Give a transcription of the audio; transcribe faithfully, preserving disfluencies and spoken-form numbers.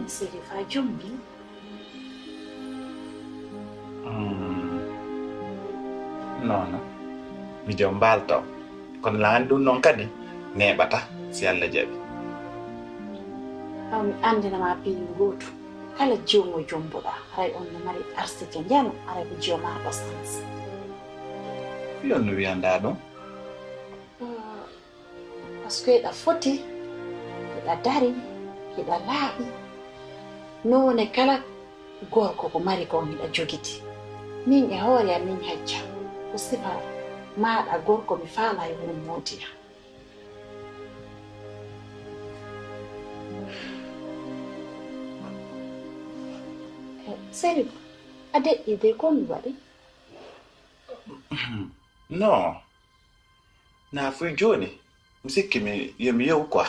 Sérifa jombi. Hmm. Non, non. Mi jombaali taw. Kono la anndi ɗum noon kadi neeɓata si Allah jaɓi. Taw mi anndina ma piiji gootu. Kala jiwo mo jombuɗa, haray on no mari arsike njano, haray ko jiwo ma ɗo sans. Fii on no wiyandaa ɗum? Parce que hiɗa foti, hiɗa dari, hiɗa laaɓi. Noone kala gorko ko mari kon hiɗa jogiti. Min e hoore am min hajja ko sifa maaɗa gorko mi faala yo won moodiya. Seri, a deƴƴi de ko mi waɗi? Non. Na fuy jooni mi sikki mi yo mi yewu quoi.